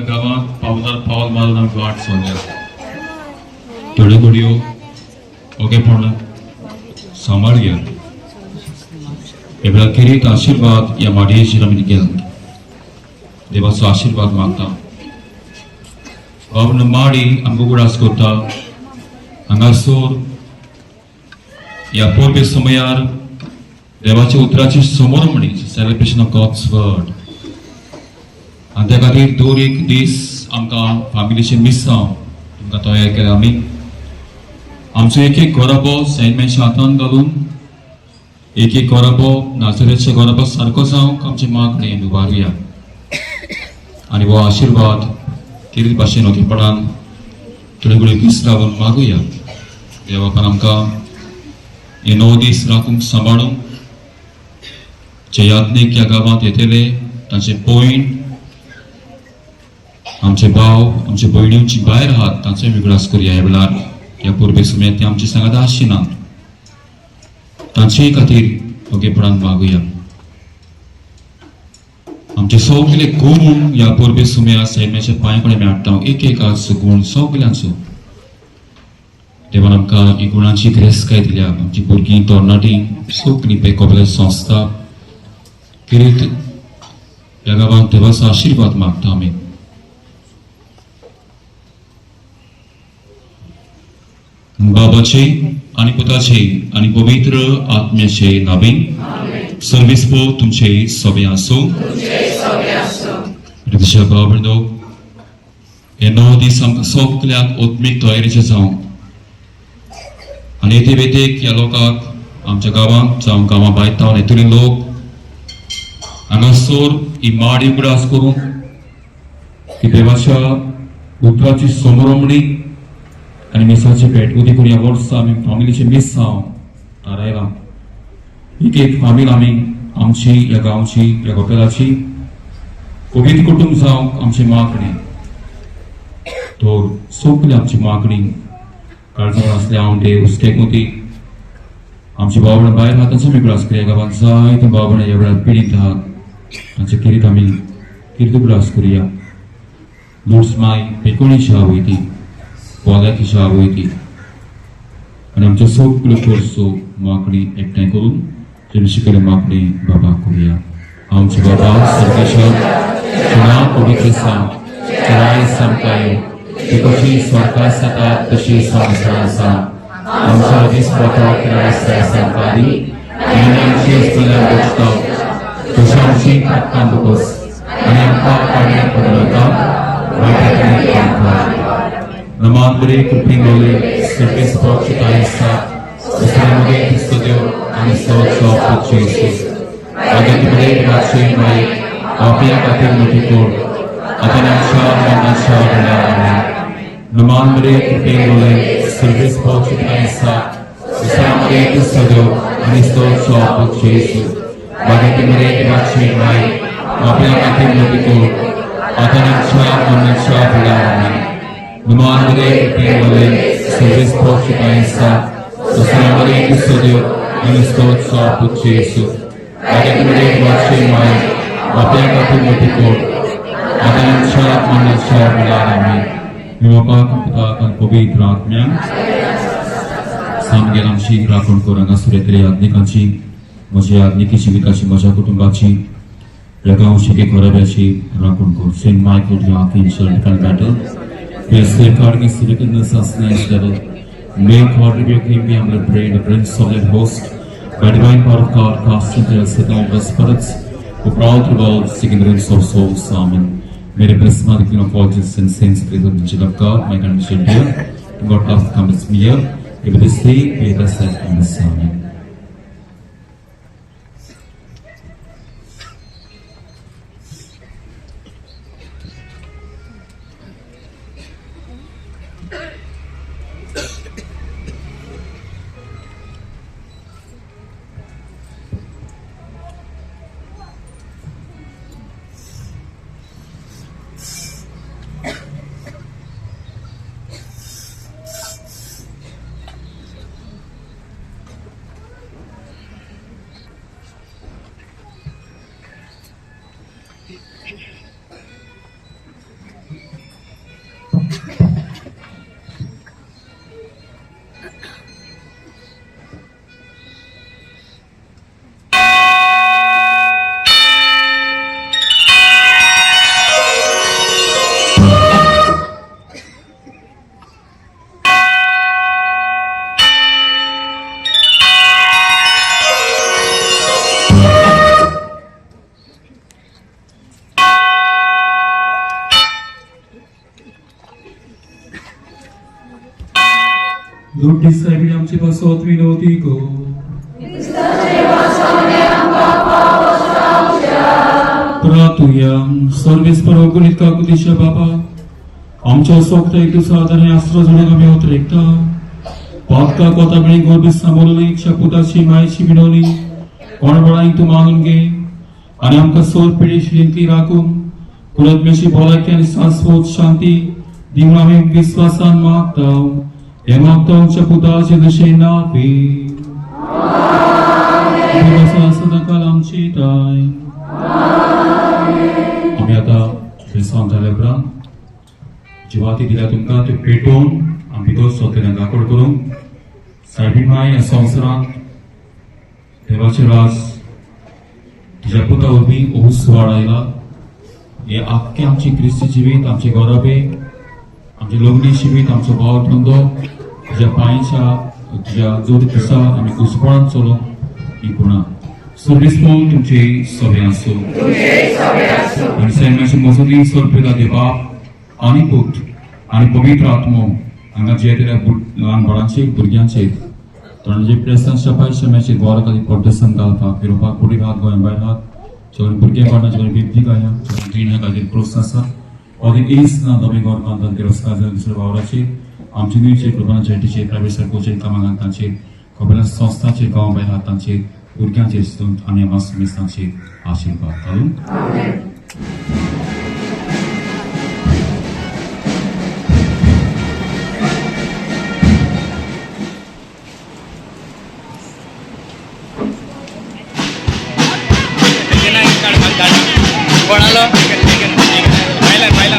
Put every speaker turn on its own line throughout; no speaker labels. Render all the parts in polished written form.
गांवांत पावलार पावल मारून आमी वाट सोडल्या. थोड्यो घडयो ओगेपणान सांबाळ घ्या. ह्या वेळार खेरीत आशिर्वाद ह्या माडयेचेर आमी केला. देवाचो आशिर्वाद मागता. बाबा माडी आमकां उगडास करता. हांगासर ह्या परबे समयार देवाच्या उतराची समोर म्हणी सेलिब्रेशन ऑफ गॉड्स वर्ड आनी त्या खातीर दर एक दीस आमकां फामिलीचें मिसांव तुमकां तयार केलें आमी. आमचो एक एक घराबो सेंट मेनच्या हातान घालून एक एक घराबो नाजरेच्या घराबो सारको जावंक आमचे मागणी आमी उबारुया आनी हो आशिर्वाद किरीत भाशेन ओगेपणान थोडे घडये दीस रावन मागुया. देवापान आमकां हे 9 दीस राखूंक सांबाळूंक जे यात्नीक ह्या गांवांत येतले तांचे पॉयंट आमचे भाव आमचे भयणींची भायर आहात तांचोय उगडास करुया. ह्या वेळार ह्या परबे सुमेत ते आमचे सांगात आसचे नात तांचेय खातीर ओगेपणान मागुया. आमचे सगळे गुण ह्या परबे सुम्या सैम्याच्या पांय कडेन मेळटा. एक एकाचो गुण सगल्यांचो देवान आमकां ही गुणांची ग्रेसकाय दिल्या. आमची भुरगीं तरणाटीं सगळीं बेकोबले संस्था किरीत ह्या गांवांत देवाचो आशिर्वाद मागता आमी. बाबाचे आनी पुताचे आनी पवित्र आत्म्याचे नावे सर्वीस पो तुमचे सगळे आसूं. प्रितीच्या भाव भयणो, हे 9 दीस आमकां सगल्यांक आत्मीक तयारेचे जावं आनी येते बेतेक ह्या लोकांक आमच्या गांवांत जावं गांवां भायर तावन येतले लोक हांगासर ही माडी उगडास करून की देवाच्या उतराची समरमणी आनी मिसाची भेट उदी करून ह्या वर्सा आमी फामिलीचें मिसांव थारायलां. एक एक फामील आमी आमची ह्या गांवची ह्या गोपेलाची पवित्र कुटुंब जावंक आमची मागणी तर सगळी आमची मागणी काळजान आसले आवंडे हुस्के मोती आमची भाव भायर आहा तांचो आमी उगडास करुया. गांवांत जायते भाव ह्या वेळार पिडीत आहात तांचे किरीत आमी किरीत उगडास करुया. लुड्स माय पेकोणीची आवय ती पोल्याची आवय ती आनी आमच्यो सगळ्यो खर्चो मागणी एकठांय करून तेणशी कडेन मागणी बाबा करुया. आमचे बाबा सर्गेश्वर, नांव पवित्र जावं, राय सामकायो, ती कशी स्वर्गात जाता तशी संवसारांत आसा. आमच्या दीस पोटा सामकारी आनी आमची आसतल्या बोगता तशी आमची खातकां बोगस आनी आमकां काडण्या बदलता वायटांतल्यान आमकां. नमान बरे कृपेन गोले सर्वेस पक्षताय आसा दुसऱ्या क्रिस्त देव आनी स्तोत्र जेजू. आगे बरे रातचे माई आपल्या खातीर मोठी कोण आता आमच्या मरणाच्या वेळार. आमेन. नमान बरे कृपेन गोले सर्वेस पक्षताय आसा दुसऱ्या क्रिस्त देव आनी स्तोत्र जेजू. आगे बरे रातचे माई आपल्या खातीर मोठी कोण आता आमच्या मरणाच्या वेळार. आमेन. नमान बरे कृपेन गोले सर्वेस पक्षताय आसा दुसऱ्या क्रिस्त देव आनी स्तोत्र जेजू. आगे रातचे माई आपल्या खातीर मोठी कोण आता आमच्या मरणाच्या वेळार. आमेन. बापाक पुताक आनी पवित्र आत्म्याक सामगेल आमची राखण कर. हांगासर येतले याज्ञिकांची म्हज्या याज्ञिकी जिविताची म्हज्या कुटुंबाची ह्या गांवची एके घराब्याची राखण कर. Saint Michael the Archangel, defend battle. We are safeguarding against the wickedness and snares devil. May God rebuke him, we humbly pray, the prince of that host, by divine power of God, cast into hell Satan all the spirits who prowl through the world, seeking the ruins of souls. Amen. May the blessed Mother, Queen of all Jesus and saints, grace of the of God, my condition here, God love comes me here. If this day, be blessed in this. Amen. दुड्डी सायबीण आमचे पासत विनवती कर. प्रातुया सर्वेस परवकुलीत काकुतीच्या बाबा आमच्या सोगता एक तुजो आदार आस्त्र झडून आमी उतरेकता पातका कोता बेणी गोरबी सांबोलली इच्छा पुताची मायची विनवणी कोण बळांक तूं मागून घे आनी आमकां सोर पिढी शिरिंतली राखून कुलत्मेची भलायकी आनी शाश्वत शांती दिवन आमी विस्वासान मागता. हे मागता आमच्या पुताचे दशे नावे सदांकाल आमची ताय. आमी आतां बेसांव जाल्या उपरांत जिवाती दिल्या तुमकां त्यो पेटोवन आमी भितर सोतेल्यान दाखोड करूंक सायबीण माय ह्या संवसारांत देवाचें राज तुज्या पुता वरवीं उजवाड आयला. हे आख्खें आमचें क्रिस्ती जिवीत, आमचें गोराबे, आमचें लग्नी जिवीत, आमचो वावर धंदो तुज्या पांयच्या तुज्या जोड दिसा आमी उजवाडान चलोवंक ही गुणां सर्वीस पळोवन तुमचे सगळें आसूं आनी सैमाची मजती सोरपेता देवबाप आनी पूत आनी पवित्र आत्मो हांगा जे येतल्या ल्हान बाळांचेर भुरग्यांचेर तोंडाचे प्रेसान शपाय शम्याचेर गोरा खातीर परदेसान घालपाक युरोपाक कुडी राहत गोंया भायर राहत सगळे भुरगे बाळां सगळे बिबदी गाया सगळे ह्या खातीर प्रोत्साहन आसा ओदीक एस ना दोमी गोर बांदतात तिरस्कार दुसऱ्या वावराचेर आमचे न्यूजचेर कृपणाचेर प्रायवेट सरकोचेर कामां तांचेर खबर संस्थाचेर गांव भायर आहात तांचेर भुरग्यांचेर आनी आमा समेस्तांचेर आशिर्वाद घालून.
कोणालो पाहिला पाहिला.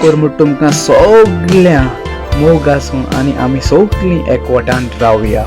कर म्हूण तुमकां सगळ्यांक मोग आसूं आनी आमी सगळीं एकवटान रावया.